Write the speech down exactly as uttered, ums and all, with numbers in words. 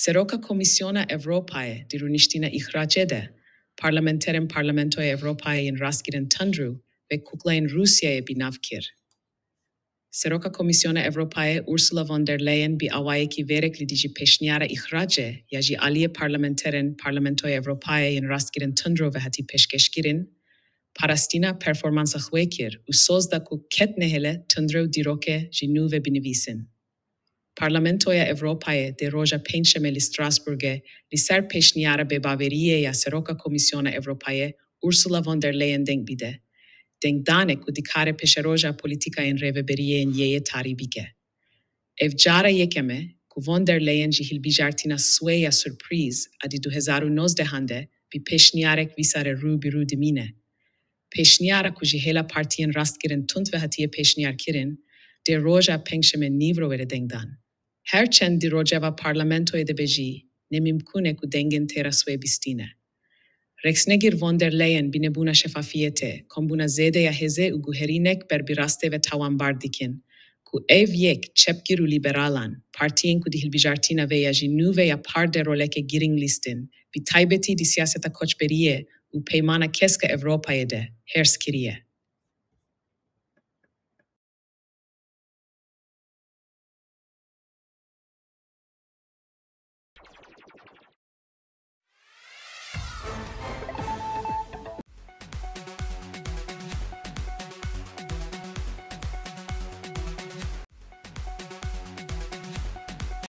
Seroka Komîsyona Ewropayê di rûniştîna îxracê de parlamenterên Parlamentoya Ewropayê yên rastkirin tundrew ve kuklayên Rûsyayê bînav kir. Seroka Komîsyona Ewropayê Ursula von der Leyen bi awayekî vêrek li dijî pêşniyara îxracê ya jî aliyê parlamenterên Parlamentoya Ewropayê yên rastkirin tundrew ve hatî pêşkeşkirin, parastina performansa xwe kir û soz da ku ketine hêle tundrew dîrokê ji nû ve binivîsin. Parlamentoya Ewropayê dê roja Pêncşemê li Strasbourgê li ser pêşniyara bêbaweriyê ya Seroka Komîsyona Ewropayê Ursula von der Leyen deng bide. Dengdanek ku dikare pêşeroja polîtîkayên rêveberiyê yên Y Y tarî bike. Ev cara yekem e ku von der Leyen ji hilbijartina swê ya surprîz a di du hezar û nozdehan de bi pêşniyarek vî sare rû bi rû dimîne. Pêşniyara ku ji hêla partiyên rastkirin tund ve hatiye pêşniyarkirin, dê roja Pêncşemê nîvro were dengdan. Her çend di rojeva parlamentoyê de be jî, ne mimkûn e ku dengên têra swê bistîne. Rêksnegîr von der Leyen bi nebûna şefafiyetê, kombûna zêde ya hêzê û guherînek ber bi rastê ve tawanbar dikin ku ev yek çepgir û lîberalan, partiyên ku di hilbijartina vê ya jî nû ve ya PARDê roleke girîng lîstin, bi taybetî di siyaseta koçberiyê û peymana kesk a Ewropayê de hêrs kiriye.